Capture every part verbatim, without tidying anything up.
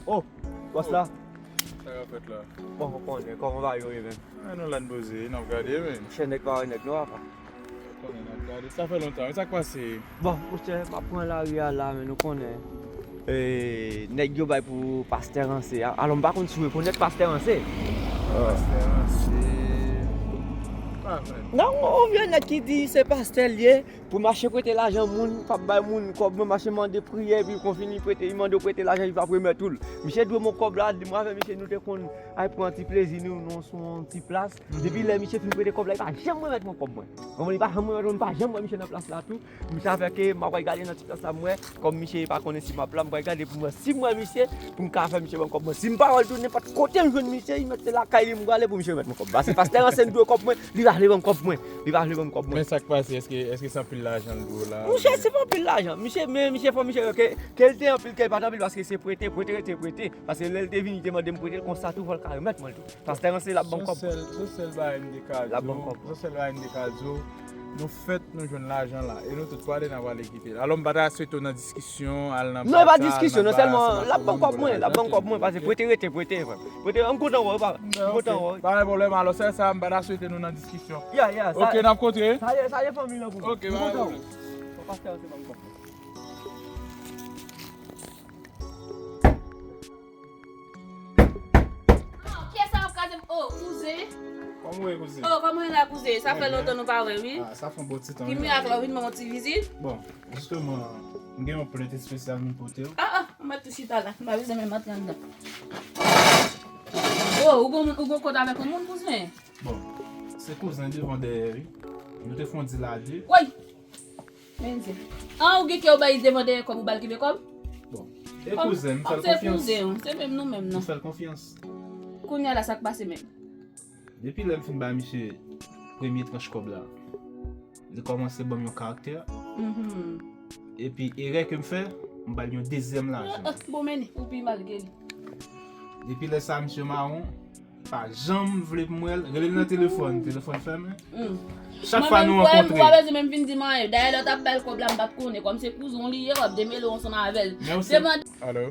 Oh, bòs la. Sa k ap fèt la? Bon, ou konnen, kòman bagay yo ye, menm? Ah, nou la n poze, n ap gade, menm. Chè nèg pa wè nèg non, apa. Ou konnen, n ap gade. Sa fè lontan, wi, sa k pase? Bon, monchè, m ap pran lari a la, men nou konnen. E, nèg yo bay pou pastè Ranse a. Alò, m pa konn si w rekonèt pastè Ranse. Pastè Ranse. Pa vre. Non, yon vye nèg ki di se pastè l ye. Pou mache prete lajan moun, p ap bay moun kòb, mwen mache mande priyè, epi kon fini prete, li mande w prete lajan, li p ap remèt ou l. Misye dwe m yon kòb la, mwen avè misye nou te konn al pran ti plezi nou, nou sou yon ti plas. Depi lè misye fin prete kòb la, li pa janm remèt mwen kòb mwen. Konprann, li pa janm remèt mwen, m pa janm wè misye nan plas la tou. Misye avè ke m ap gade nan ti plas la, m wè, kòm misye pa konnen si m ap la, m pral gade pou m wè si m wè misye, pou m ka fè misye ban m kòb mwen. Si m pa wè l tou, nenpòt kote m jwenn misye, li mèt se lakay li m prale pou misye remèt mwen kòb. Paske pastè Ranse dwe kòb mwen, li pa vle ban m kòb mwen. Li pa vle ban m kòb mwen. Men sa k pase, èske, èske se anpil lajan l dwe w la? Monchè, se pa anpil lajan. Misye, men misye fò misye wè ke, ke l te anpil, ke l pa t anpil, paske se prete, prete, rete, prete. Paske lè l te vini, li te mande m prete l, konsa tou, fò l ka remèt mwen l tou. Pastè Ranse l ap ban m kòb mwen. Se yon sèl, se yon sèl bagay m te ka di w. L ap ban m kòb mwen. Se yon sèl bagay m te ka di w. Nou fèt, nou jwenn lajan la. E nou tout pwale, n a pwale kite l. Alò, m pa ta swete w nan diskisyon, al nan... Non, e pa diskisyon, non, sèlman, l ap ban m kòb mwen, l ap ban m kòb mwen, paske prete rete, prete, frè. Prete, m kontan wè w, pa, m kontan wè w. Pa gen pwoblèm, alò, sèl sa, m pa ta swete nou nan diskisyon. Ya, ya, sa... Ok, n ap kontre. Sa ye, sa ye fanmi lan pou mwen. Ok, m kontan wè w. Pastè Ranse ban m kòb mwen. Oh, kiyès sa ap kraze m? Oh, kouzen. Kòman w ye, kouzen? Oh, kòman w ye la, kouzen? Sa fè lontan nou pa wè, wi. Ah, sa fè yon bon ti tan, wi. Ki mirak la, w vin ban m yon ti vizit? Bon, jisteman, m gen yon plent espesyal m pote w. Ah, ah, m mèt tou chita la. M pa bezwen menm antre anndan. Oh, ou gon, ou gon kont avèk yon moun, kouzen? Bon, se kouzen devan dèyè, wi. Nou te fè yon dil a de. Woy! Men di. An, ou gen kè ou bay devan dèyè kòb, ou ba l kenbe kòb? Bon. E kouzen, m fè l konfyans. Se kouzen, se menm nou menm nan. M fè l konfyans. Kounye a la, sa k pase menm? Depi lè m fin bay misye premye tranch kòb la, li kòmanse ban m yon karaktè. Mhm. Epi erè ke m fè, m ba l yon dezyèm lajan. Ah, ah, bon, men ou pi mal ke li. Depi lè sa, misye mawon. Pa janm vle pou m wè l. Rele l nan telefòn, telefòn fèmen. Hmm. Chak fwa nou rankontre. Mwen menm, frè m, ou pa bezwen menm vin di m anyen. Dayè, lè w t ap ba l kòb la, m pa t konnen. Kòm se kouzen w li ye, w ap demele w ansanm avè l. Men ou se... Demann... Alo?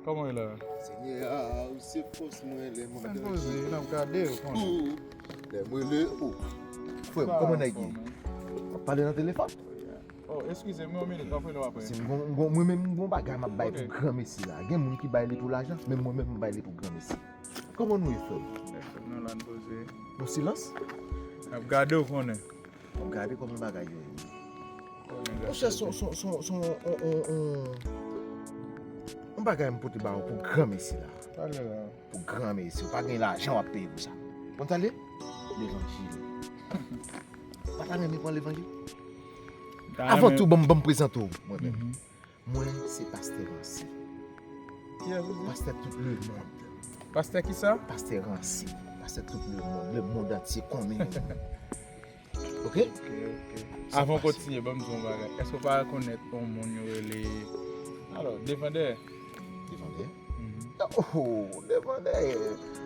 Kòman w ye la? Senyè a, ou se fòs mwen lè m an danje. Poze, n ap gade w, konnen. Lè m rele, oh. Frè m, kòman nèg ye? W ap pale nan telefòn? Oh, eskize m, yon minit, m ap rele w apre. Si m gon, m gon, mwen menm, m gon bagay m ap bay pou granmesi la. Gen moun ki bay li pou lajan, men mwen menm, m bay li pou granmesi. Kòman nou ye, frè m? Frè m, nou la n poze. Yon silans? N ap gade w konnen. N ap gade kòman bagay yo ye. Monchè, son, son, son, son, on, on, on, on bagay m pote ba ou pou granmesi la. Pale la. Pou granmesi, ou pa gen lajan w ap peye pou sa. Konn sa l ye? Levanjil. Ou pa ta renmen pran levanjil? Avan tou, ban m, ban m prezante w, mwen menm. Mwen, se pastè Ranse. Kiyès ou di? Pastè tout lemonn. Pastè kisa? Pastè Ranse. Pastè tout lemonn. Lemonn antye konnen. Ok? Ok, ok. Avan w kontinye, ban m di w yon bagay. Èske w pa rekonèt yon moun yo rele, alò, Devandè? Devandè? Mhm. Oh, Devandè,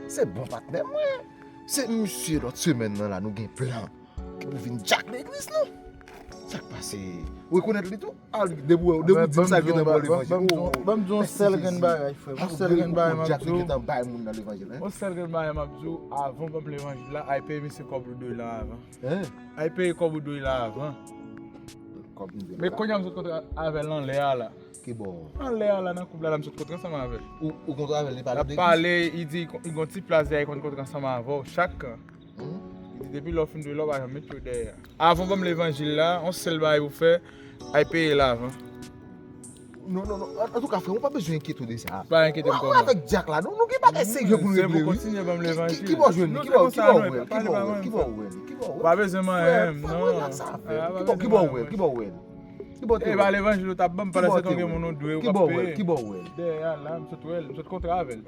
se bon patnè mwen. Se misye lòt semèn nan la, nou gen plan. Ki pou vin djak legliz nou. Sa k pase? Ou rekonèt li tou? Ah, depi w, depi w di m sa, gentan ba w levanjil. Ban m di w yon sèl grenn bagay, frè m. Yon sèl grenn bagay m ap di w. Yon sèl grenn bagay m ap di w, avan w ban m levanjil la, al peye misye kòb ou dwe la avan. Al peye kòb ou dwe la avan. Men kounye a m sot kontre avè l anlè a la. Ki bò? Anlè a la, nan koub la, la m sot kontre ansanm avè l. Ou, ou kontre avè l, li pale de legliz? L ap pale, li di li gon ti plas dèyè, li konn kontre ansanm avè w chak. Li di depi lè w fin dwe la, w pa janm met yo dèyè. Avan w ban m levanjil la, yon sèl bagay pou w fè, al peye l avan. Non, non, non. An, antouka, frè m, ou pa bezwen enkyete w de sa. Pa enkyete m kòman? Mwen avèk dyak la, nou, nou gen bagay serye pou n regle, wi. Se pou kontinye ban m levanjil. Ki, ki bò w jwenn li? Ki bò, ki bò w wè l? Ki bò w wè l? Ki bò w wè l? Ki bò w wè l? Ou pa bezwen manyen m, non. Frè m, relaks avè m. Ki bò, ki bò w wè l? Ki bò w wè l? Ki bò w te wè l? E pa levanjil ou t ap ban m, pandan se tan gen moun ou dwe, ou p ap peye. Ki bò w wè l? Dèyè a la, m sot wè l, m sot kontre avè l.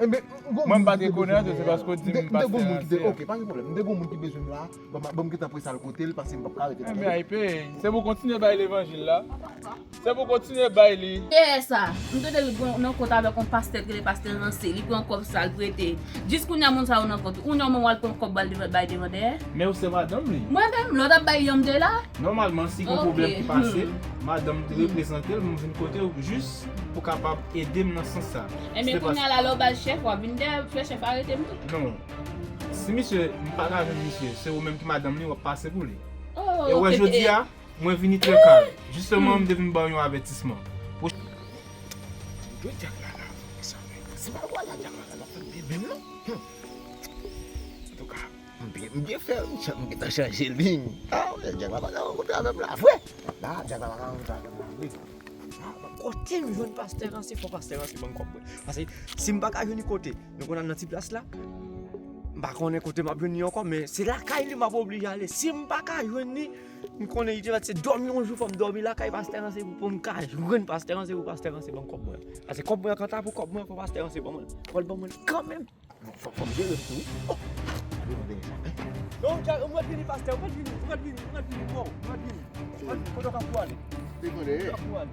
Mwen m pa t rekonèt ou, se paske w di m pastè Ranse a. Ok, pa gen pwoblèm. M te gon moun ki bezwen m la. Bon, m, bon, m gentan prese al kote l, paske m p ap ka rete la. Ebyen, ay peye. Se pou kontinye bay levanjil la. Se pou kontinye bay li. Dèyè sa, m tande l gon, nan kont avèk yon pastè ki rele pastè Ranse. Li pran kòb sa, l prete. Jis kounye a, moun sa yo nan kont. Ou nan moman w al pran kòb, w al devan, bay devan dèyè. Men ou se madanm li. Mwen menm, lè w t ap bay li an, m te la. Nòmalman, si gon pwoblèm ki pase, Donk, m te reprezante l, m vin kote w jis pou kapab ede m nan sans sa. Ebyen, kounye a la, lè w ba l chèf, w ap vin dèyè fè chèf arete m tou. Non. Si misye, m pa ka jwenn misye, se ou menm ki madanm li, w ap pase pou li. E w wè jodi a, mwen vini trè kal. Jisteman, m te vin ba w yon avètisman. Gwo djak la la, sa vre. Si m pa wè la djak la la, l ap fè m byen menm non. Antouka, m byen, m byen fè, m gentan chanje liy. A, djak la pa ka rankontre avè m la vre. La, djak la pa ka rankontre avè m la vre. Kote m jwenn pastè Ranse, fò pastè Ranse ban m kòb mwen. Paske si m pa ka jwenn li kote, nou konn al nan ti plas la. M pa konnen kote m ap jwenn li ankò, men se lakay li m ap oblije ale. Si m pa ka jwenn li, m konnen li te mèt se dòmi yon jou, fò m dòmi lakay pastè Ranse pou, pou m ka jwenn pastè Ranse, pou pastè Ranse ban m kòb mwen. Paske kòb mwen an, kanta pou kòb mwen an, fò pastè Ranse ban mwen l. Fò l ban mwen l kanmenm. Fò, fò m jere m tou. Oh! Gade yon dèyè sa. Non, Jack, ou mèt vini, pastè, ou mèt vini, ou mèt vini, ou mèt vini, bro, ou mèt vini. Ou mèt vini, kote w ap pwale? Devan dèyè. Kote w ap pwale?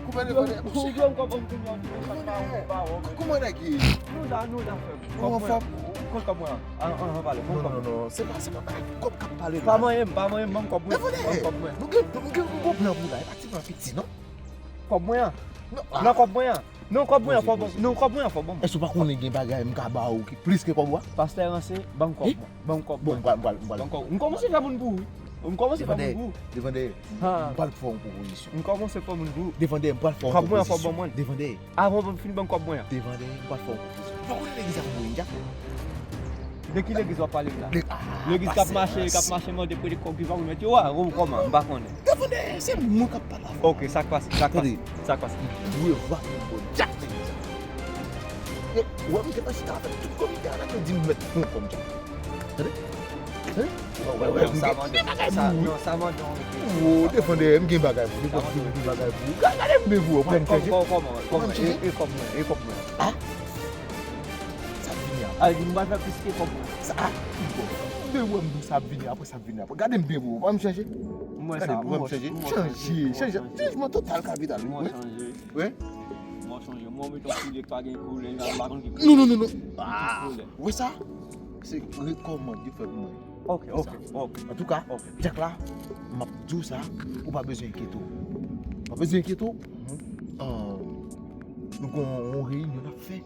Koupe devan dèyè, monchè. Ou dwe m konprann kounye a, ou dwe m konprann pa wè, pa wè. Kouman nèg ye? Nou la, nou la, frè m. Ou anfòm? Ou konn kòb mwen an? An, an, an, pale, ban m kòb mwen. Non, non, non, se pa, se pa bagay kòb k ap pale la. Pa manyen m, pa manyen m, ban m kòb mwen. Devan dèyè. Ban m kòb mwen. Nou gen, nou gen yon gwo plan pou la, e pa ti plan piti, non. Kòb mwen an? Non, kòb mwen an. Non, kòb mwen an fò ban m. Non, kòb mwen an fò ban m. Èske w pa konnen gen bagay m ka ba ou ki plis ke kòb ou a? Pastè Ranse, ban m kòb mwen. Ban m kòb mwen. Bon, m pral, m pral, m pral. Ban m kòb. M kòmanse fè moun pou ou wi. M kòmanse fè moun pou ou. Devan dèyè. Ha. M pral fè yon pwopozisyon. M kòmanse fè moun pou ou. Devan dèyè, m pral fè yon pwopozisyon. Kòb mwen an fò ban mwen. Devan dèyè. Avan w fin ban m kòb mwen an. Devan dèyè, m pral fè yon pwopozisyon. Ou pa konnen legliz ap boule, Jack? De ki legliz w ap pale m la? Legliz k ap mache, k ap mache mande prete kòb ki pa remèt yo a, ou kòman? M pa konnen. Devan dèyè, se mwen k ap pale avè w. Ok, sa k pase, sa k pase, sa k pase. Tande, m dwe va pou m bon Jack legliz la. E, ou wè m gentan chita avèk tout komite a la, yo di m mèt pran kòb Jack. Tande? Tande? Wè, wè, wè, m gen, m gen bagay pou ou wi. Non, sa mande yon repete. Wo, devan dèyè, m gen bagay pou ou, m gen bagay pou ou. Gade, gade m bevou, ou pran m chanje. Kòman, kòman, kòman, e kòb mwen, e kòb mwen. A? Sa ap vini apre. A, di m pa fè plis ke kòb mwen. Sa, a, bon. M te wè m di w sa ap vini apre, sa ap vini apre. Gade m byen pou ou, pa m chanje. M wè sa, m wè w chanje. Chanje, chanje. Chanjman total kapital, wi. M wè w chanje. Wi. M wè w chanje. M wè w met yon soulye k pa gen koulè, m pa konn ki koulè. Non, non, non, non. A, ou wè sa? Se rekòmand yo fè pou mwen. Ok, ok, ok. Antouka, Jack la, m ap di w sa, ou pa bezwen enkyete w. Ou pa bezwen enkyete w. Ah, nou gen yon reyinyon n ap fè.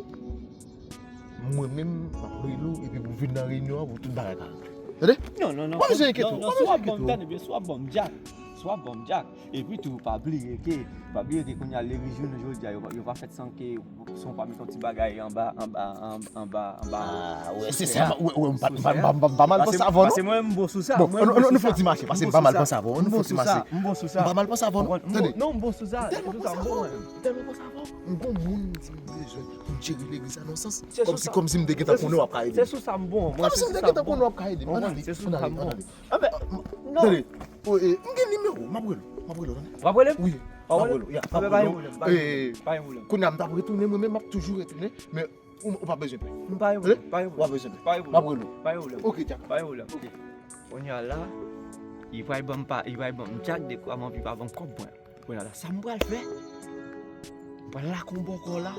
Mwen menm, m ap rele w, epi pou vin nan reyinyon an, pou tout bagay ka regle. Tande? Non, non, non. Pa bezwen enkyete w, pa bezwen enkyete w. Tande byen, si w ap ban m Jack, si w ap ban m Jack. Epi tou, pa bliye ke, pa bliye ke kounye a legliz jounen jodi a, yo, yo pa fèt san ke, san w pa met yon ti bagay anba, anba, anba, anba, anba. Ah, wè, se sa, wè, wè, m pa, m pa, m pa, m pa mal panse avan, non. Paske mwen, m bon sou sa. Bon, nou fè ti mache, paske m pa mal panse avan, nou fè ti mache. M bon sou sa, m bon sou sa. M pa mal panse avan, non. Tande. Non, m bon sou sa. M tèlman panse avan. M tèlman panse avan. M gon moun m di m bezwen pou m jere legliz la nan sans. Kòmsi, kòmsi m te gentan konnen w ap ka ede m. Se sou sa m bon. Kòmsi m te gentan konnen w ap ka ede m. Ann ale, ann ale, ann ale. Anben, non. Tande, m gen nimewo w, m ap rele w, m ap rele w, tande. W ap rele m? Wi, m ap rele w, ya, m ap rele w. Anben, pa gen pwoblèm, pa gen pwoblèm. Kounye a m t ap retounen, mwen menm m ap toujou retounen, men ou, ou pa bezwen pè. M pa gen pwoblèm, pa gen pwoblèm. Ou pa bezwen pè. M ap rele w. M ap rele w. Pa gen pwoblèm. Ok, Jack. Pa gen pwoblèm. Ok. Kounye a la, li pral ban m pa, li pral ban m Jack dekwa m anvi pa ban m kòb mwen. Kounye a la, sa m pral fè? M pral lage yon bòkò la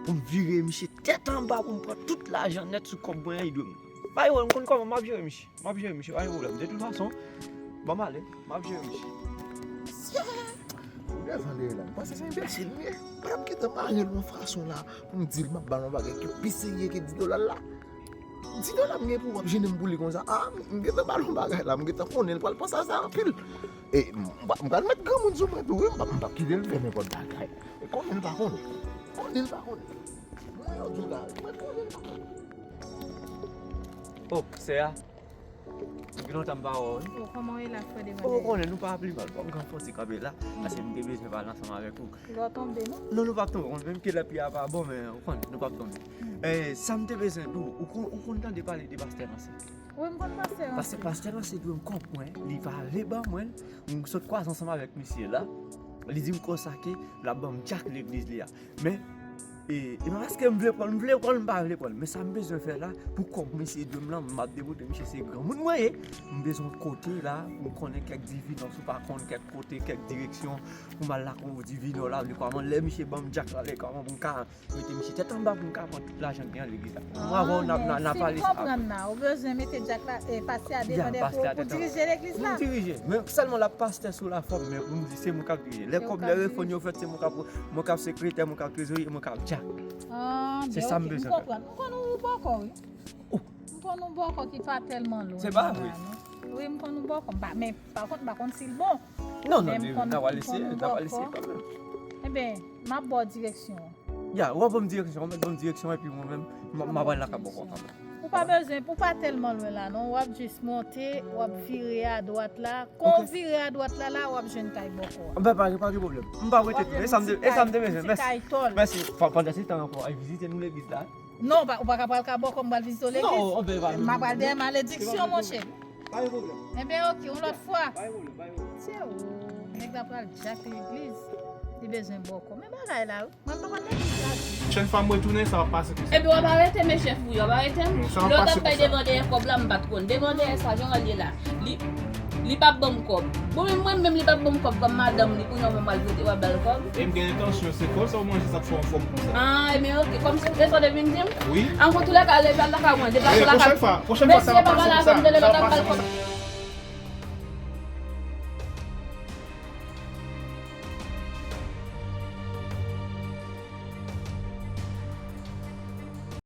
pou m vire misye tèt anba pou m pran tout lajan nèt sou kòb mwen an, li dwe m. Bay wè, m konn kòman m ap jere misye. M ap jere misye, pa gen pwoblèm. De tout fason, ban m ale, m ap jere misye. Devan dèyè la, m panse se enbesil m ye. Pa m gentan mare l yon fason la pou m di l m ap ba l yon bagay ki pi serye ke dis dola l la. Dis dola m gen pou w ap jennen m pou li konsa. A, m gentan ba l yon bagay la, m gentan konnen l pral panse a sa anpil. E, m, m pral mèt granmoun sou mwen tou, wi, m p ap, m p ap kite l fè nenpòt bagay. E konnen l pa konnen. Konnen l pa konnen. Mwen yo di w la, mwen konnen l pa konnen. Oh, sè a. Gen lontan m pa wè w, wi. Oh, kòman w ye la, frè Devan dèyè? Oh, ou konnen, nou pa pi mal. Bon, m gen fòs kanpe la, paske m te bezwen pale ansanm avèk ou. Lè w tonbe, non? Non, nou p ap tonbe. Menm ke lè pye a pa bon, men ou konnen, nou p ap tonbe. Eh, sa m te bezwen di w, ou konn, ou konn tande pale de pastè Ranse? Wi, m konn pastè Ranse. Pastè, pastè Ranse dwe m kòb mwen, li pa vle ban mwen l. M sot kwaze ansanm avèk misye la. Li di m konsa ke l ap ban m dyak legliz li a. Men, E, e pa paske m vle pran l, m vle pran l, m pa vle pran l. Men sa m bezwen fè la, pou kòb misye dwe m lan, m ap demontre misye se granmoun mwen ye. M bezwen kote la, pou m konnen kèk divinò, si w pa konn kèk kote, kèk direksyon, pou m al lakay yon divinò la, vle kòman lè misye ban m djak la, vle kòman pou m ka mete misye tèt anba pou m ka pran tout lajan k gen nan legliz la. Mwen avè w n ap, n ap, n ap pale sa apre. Si m konprann la, ou bezwen mete djak la, e, pastè a devan dèfo pou dirije legliz la. Pou m dirije. Men sèlman l ap pastè sou lafòm, men pou m di se mwen k ap dirije. Lè kòb, lè refòn yo fèt, se mwen k ap, mwen k ap sekretè, mwen k ap trezorye, mwen k ap djak. Se sa m bezwen fè. M konn ou bòkò, wi. M konn ou bòkò ki pa tèlman lwen. Se pa vre. Wi, m konn ou bòkò. Men, pa kont, m pa konn si l bon. Non, non, n ap al eseye, n ap al eseye kanmenm. Ebyen, m ap ba w direksyon. Ya, w ap ban m direksyon, w ap ban m direksyon, epi mwen menm, m ap al lakay bòkò kanmenm. Ou pa bezwen, ou pa tèlman lwen la, non. W ap jis monte, w ap vire adwat la. Kon w vire adwat la, la, w ap jwenn kay bòkò a. Ben, pa, pa gen pwoblèm. M p ap rete tou. E sa m te, e sa m te bezwen. Mèsi. Mèsi. Pandan se tan ankò, al vizite nou legliz la. Non, ou pa ka pral ka bòkò, m pral vizite w legliz. Non, ben, pa gen pwoblèm. M ap pral dèyè malediksyon, monchè. Pa gen pwoblèm. Ebyen, oke, yon lòt fwa. Pa gen pwoblèm, pa gen pwoblèm. Tye, o, nèg la pral djak legliz. Li bezwen bòkò. Men bagay la, wi. Mwen pa konn legliz la. Pwochèn fwa m retounen, sa va pase konsa. Epi w ap arete m, chèf, wi, w ap arete m. Lè w t ap bay devan dèyè kòb la, m pa t konn. Devan dèyè sa, jan l ye la. Li, li p ap ban m kòb. Bon, men mwen menm, li p ap ban m kòb kòm madanm li, kounye a w menm w al vote, w ap ba l kòb. E m gen entansyon, se kòb sa w manje, sa k fè w anfòm konsa. Ah, ebyen, oke. Kòm se sa w te vin di m? Wi. An, antoulèka, leve al lakay mwen, deplase lakay mwen. Pwochèn fwa, pwochèn fwa, sa va pase konsa. Mesye, pa pale avè m, lè lòt ap ba l kòb.